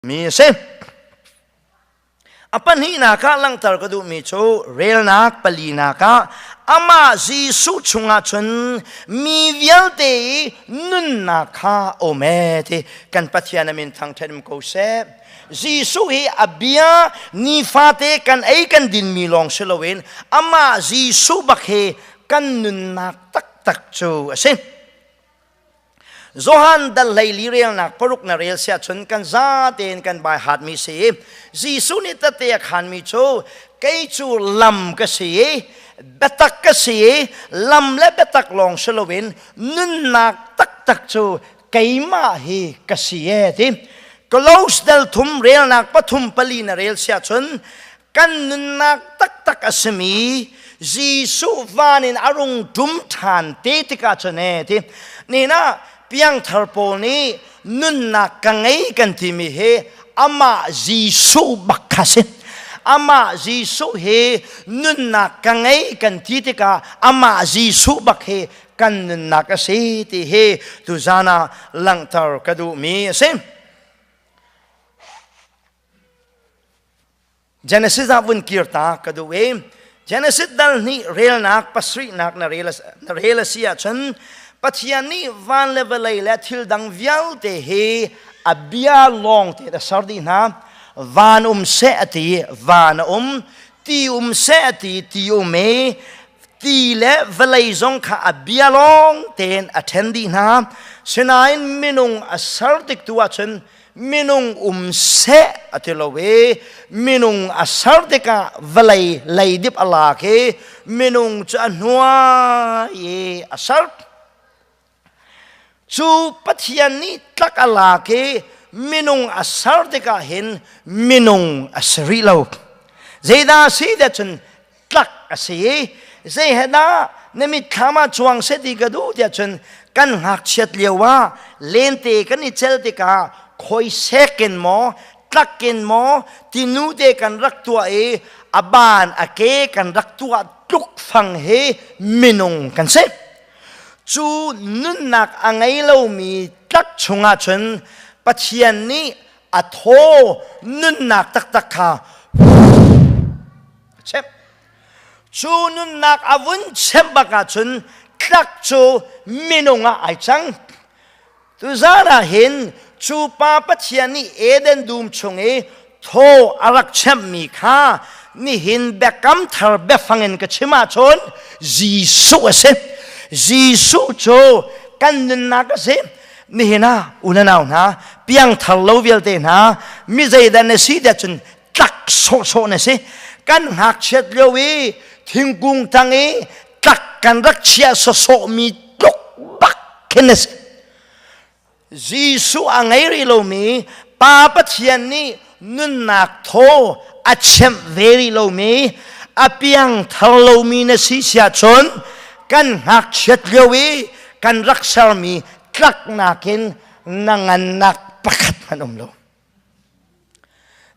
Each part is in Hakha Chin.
Mi a si. A pahnihnak ah langhter ka duhmi cu relnak palinak ah amah Jesuh chungah cun mi vialte i nunnak kha um ee ti kan Pathian a min thangṭhat um ko seh. Jesuh hi a bia nifate kan ei kan dinmi lawng si loin amah Jesuh bak hi kan nunnak taktak cu a si. Johan dal hleili relnak paruk na rel siah cun kan za tein kan bai hatmi si. Jesuh nih tete a khanmi cu kei cu lam ka si i biatak ka si i lam le biatak lawng si loin nunnak taktak cu keimah hi ka si e ti. Close dal thum relnak pathum pali na rel siah cun kan nunnak taktak a simi Jesuh van in a rung ṭum ṭhan te tikah cun e ti nina piangthar pawl nih nunnak ka ngei kan timi hi amah Jesuh bak kha si. Amah Jesuh hi nunnak ka ngei kan ti tikah amah Jesuh bak hi kan nunnak a si ti hi tuzan ah langhter ka duhmi a si. Genesis ah vun kir ta ka duh i Genesis dal hnih relnak pasarihnak na rel na rel a si ahcun Pathian nih van le vawlei le thil dang vialte hi a bia lawng te a ser dih hna. Van um seh a ti, van a um, ti um seh a ti, ti um i ti le vawlei zong kha a bia lawng tein a ṭhen dih hna. Sinain minung a ser tik tu ahcun minung um seh a ti lo i minung a ser tikah vawlei leidip a lak i minung cu a hnuai i a ser. Cu Pathian nih tlak a lak i minung a ser tikah hin minung a si rih lo. Zeidah a si tiah cun tlak a si i zei he dah na mitthlam ah cuang seh ti ka duh tiah cun kan ngakchiat lio ah lente kan i cel tikah khoisek in maw tlak in maw tinu te kan rak tuah i a ban a ke kan rak tuah tluk fang hi minung kan si. Cu nunnak a ngei lomi tlak chungah cun Pathian nih a thaw nunnak taktak kha chep. Cu nunnak a vun chep bak ahcun tlak cu minung ah ai cang. Tuzan ah hin cu pa Pathian nih Eden dum chung i thaw a rak chemmi kha nihin biakam thar biafang in ka chim ahcun Jesuh a si. Jesuh cu kan nunnak a si. Nihin ah unau hna piangthar lo vialte hna mi zeidah na si tiah cun tlak sawhsawh na si. Kan ngakchiat lio i thingkung tang i tlak kan rak chiah sawsawhmi tluk bak khin na si. Jesuh a ngei rih lomi Pa Pathian nih nunnak thaw a chemh ve rih lomi a piangthar lomi na si siah cun kan ngakchiat lio i kan rak sermi tlaknak in na ngannak pakhat hmanh um lo.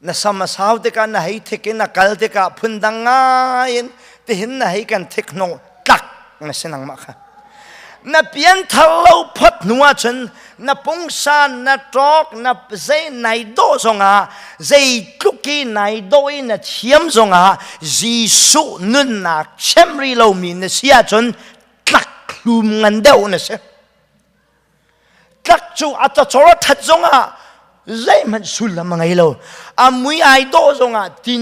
Na sam a sau tikah na hei thik in a kal tikah phundang ngai in tihin na hei kan thik hnawh tlak na si nangmah kha. Na pianthar lo phot hnu ahcun na pungsan, na ṭawk, na zei nai dawh zongah zeitluk i nai dawh i na thiam zongah Jesuh nunnak chem rih lomi na si ahcun tlak hlum ngan deuh na si. Tlak cu a cawcor a ṭhat zongah zeihmanh sullam a ngei lo. A mui ai dawh zongah tin.